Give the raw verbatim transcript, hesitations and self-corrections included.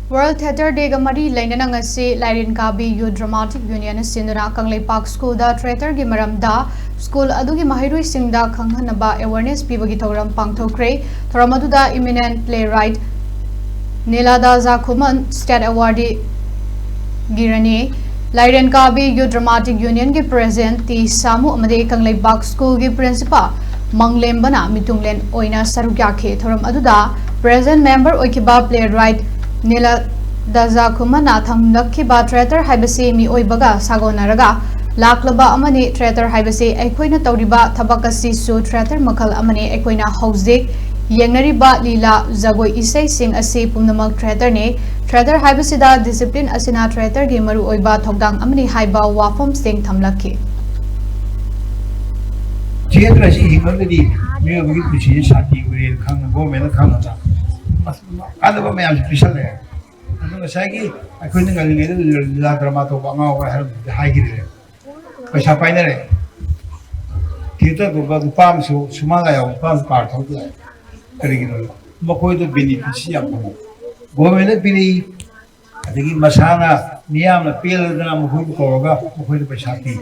World Theatre Day ꯒ ꯃꯔꯤ ꯂꯩꯅꯅ ꯉꯁꯤ ꯂꯥꯏꯔꯦꯟ ꯀꯥꯕꯤ Youth Dramatic Union ꯁꯤꯟꯗꯨꯅ ꯀꯪꯂꯩꯄꯥꯛ ꯁ꯭ꯀꯨꯜꯗ ꯊꯤꯌꯦꯇꯔꯒꯤ ꯃꯔꯝꯗ ꯁ꯭ꯀꯨꯜ ꯑꯗꯨꯒꯤ ꯃꯍꯩꯔꯣꯏꯁꯤꯡꯗ ꯈꯪꯍꯟꯅꯕ awareness ꯄꯤꯕꯒꯤ ꯊꯧꯔꯝ ꯄꯥꯡꯊꯣꯛꯈ꯭ꯔꯦ꯫ ꯊꯧꯔꯝ ꯑꯗꯨꯗ eminent playwright ꯅꯤꯂꯥꯗꯥ ꯖꯥꯈꯨꯃꯟ, state awardee ꯒꯤꯔꯅꯤ, ꯂꯥꯏꯔꯦꯟ ꯀꯥꯕꯤ Youth Dramatic Union ꯒꯤ president ꯇꯤ ꯁꯥꯃꯨ ꯑꯃꯗꯤ ꯀꯪꯂꯩꯄꯥꯛ ꯁ꯭ꯀꯨꯜꯒꯤ principal ꯃꯪꯂꯦꯝꯕꯅ ꯃꯤꯇꯨꯡꯂꯦꯟ ꯑꯣꯏꯅ ꯁꯔꯨꯛ ꯌꯥꯈꯤ꯫ ꯊꯧꯔꯝ ꯑꯗꯨꯗ present member ꯑꯣꯏꯈꯤꯕ playwright ꯅꯤꯂꯥꯗꯥ ꯖꯥꯈꯨꯃꯟꯅ ꯊꯝꯂꯛꯈꯤꯕ ꯊꯤꯌꯦꯇꯔ ꯍꯥꯏꯕꯁꯤ ꯃꯤꯑꯣꯏꯕꯒ ꯁꯥꯒꯣꯟꯅꯔꯒ ꯂꯥꯛꯂꯕ ꯑꯃꯅꯤ꯫ ꯊꯤꯌꯦꯇꯔ ꯍꯥꯏꯕꯁꯤ ꯑꯩꯈꯣꯏꯅ ꯇꯧꯔꯤꯕ ꯊꯕꯛ ꯑꯁꯤꯁꯨ ꯊꯤꯌꯦꯇꯔ ꯃꯈꯜ ꯑꯃꯅꯤ꯫ ꯑꯩꯈꯣꯏꯅ ꯍꯧꯖꯤꯛ ꯌꯦꯡꯅꯔꯤꯕ ꯂꯤꯂꯥ, ꯖꯒꯣꯏ, ꯏꯁꯩꯁꯤꯡ ꯑꯁꯤ ꯄꯨꯝꯅꯃꯛ ꯊꯤꯌꯦꯇꯔꯅꯤ꯫ ꯊꯤꯌꯦꯇꯔ ꯍꯥꯏꯕꯁꯤꯗ discipline ꯑꯁꯤꯅ ꯊꯤꯌꯦꯇꯔꯒꯤ ꯃꯔꯨꯑꯣꯏꯕ ꯊꯧꯗꯥꯡ ꯑꯃꯅꯤ ꯍꯥꯏꯕ ꯋꯥꯐꯝꯁꯤꯡ ꯊꯝꯂꯛꯈꯤ꯫ ꯊꯤꯌꯦꯇꯔ ꯑꯁꯤ ꯍꯤꯡꯕꯗꯗꯤ ꯃꯤꯑꯣꯏꯕꯒꯤ ꯄꯨꯟꯁꯤꯁꯦ ꯁꯥꯟꯇꯤ ꯑꯣꯏꯔꯦꯅ ꯈꯪꯅ, ꯒꯣꯔꯃꯦꯟꯅ ꯈꯪꯅ ꯀꯥꯟꯅꯕ ꯃꯌꯥꯝꯁꯦ ꯄꯤꯁꯜꯂꯦ꯫ ꯑꯗꯨ ꯉꯁꯥꯏꯒꯤ ꯑꯩꯈꯣꯏꯅ ꯉꯜꯂꯤꯉꯩꯗ ꯂꯤꯂꯥ ꯗ꯭ꯔꯃꯥ ꯇꯧꯕ ꯑꯉꯥꯎꯕ ꯍꯥꯏꯔꯝꯕꯗꯨꯗꯤ ꯍꯥꯏꯈꯤꯗ꯭ꯔꯦ꯫ ꯄꯩꯁꯥ ꯄꯥꯏꯅꯔꯦ꯫ ꯊꯤꯌꯦꯇꯔꯒꯨꯝꯕ ꯅꯨꯄꯥ ꯑꯃꯁꯨ, ꯁꯨꯃꯥꯡꯒ ꯌꯥꯎꯕ ꯅꯨꯄꯥ ꯑꯃꯁꯨ ꯀꯥꯔ ꯊꯧꯕ ꯂꯥꯛꯑꯦ꯫ ꯀꯔꯤꯒꯤꯅꯣ? ꯃꯈꯣꯏꯗ ꯕꯦꯅꯤꯐꯤꯠꯁꯤ ꯌꯥꯝ ꯐꯪꯉꯤ꯫ ꯒꯣꯔꯃꯦꯟꯅ ꯄꯤꯔꯛꯏ, ꯑꯗꯒꯤ ꯃꯁꯥꯅ ꯃꯤꯌꯥꯝꯅ ꯄꯦꯜꯂꯗꯅ ꯃꯈꯣꯏꯕꯨ ꯀꯧꯔꯒ ꯃꯈꯣꯏꯗ ꯄꯩꯁꯥ ꯄꯤ꯫